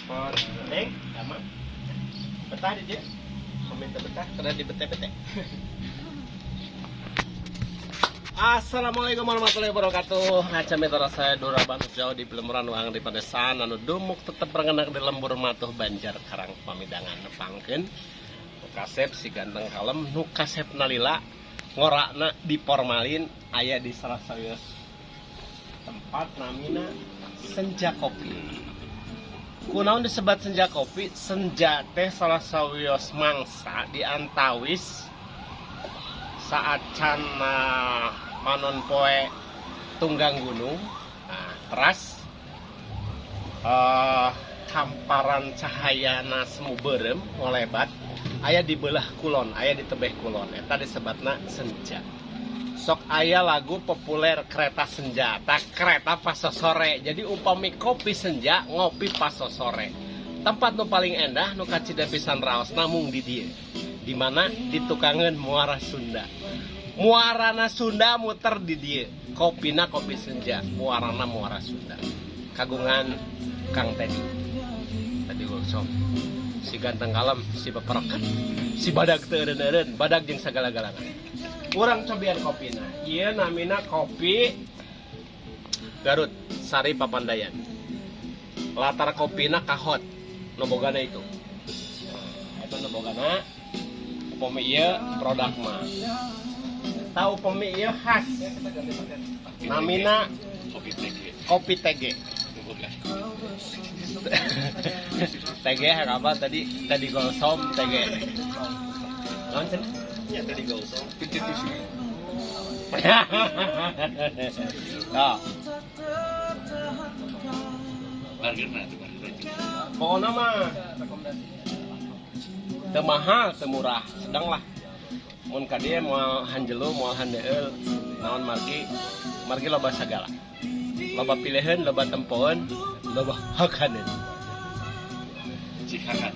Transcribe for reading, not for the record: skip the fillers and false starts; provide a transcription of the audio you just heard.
Ekspor. Neng, sama. Betah di dia. Meminta betah karena di bete-bete. Assalamualaikum warahmatullahi wabarakatuh. Ngaca mitra saya Dora Bantu jauh di Pelemuran Wang di Padesaan anu dumuk tetep rengenak di lembur matuh Banjar Karang Pamidangan nepangkeun. Nu kasep si ganteng kalem, nu kasep nalila ngorakna di formalin aya di salah sawios tempat namina Senja Kopi. Kunaon disebat Senja Kopi? Senja teh salah sawios mangsa di antawis saat cana panon poe tunggang gunung, nah, teras hamparan cahayana semu beureum ngolebat aya di belah kulon, aya di tebeh kulon, eta disebatna senja. Sok aya lagu populer Kereta Senja, tak kereta pas sore. Jadi upami kopi senja, ngopi pas sore. Tempat nu paling endah, nu kacida pisan raos, namung di dieu. Di mana? Di tukangan Muara Sunda. Muarana Sunda muter di dieu. Kopina kopi senja, muarana Muara Sunda. Kagungan Kang Teddy. Teddy Workshop. Si ganteng kalem, si peperekan, si badag teu eureun-eureun, badag jeung sagala-galana. Urang cobian kopina. Ieu namina kopi Garut, Sari Papandayan. Latar kopina kahot. Nu bogana itu. Nah, eta nu bogana. Upami ieu produk mah. Tahu upami ieu khas. Namina Kopi TG. Kopi TG. TG apa tadi? Tadi golsom TG. Naon cenah? Ya tadi golsom. Institusi. Nah, Burgerna tuh burger. Pokoknya mah teu mahal, teu murah, sedang lah. Mun ka dieu moal hanjelu, moal handeul, naon margi, margi loba sagala. Loba pilihan, loba tempoan, loba hakaneun. Cikakan.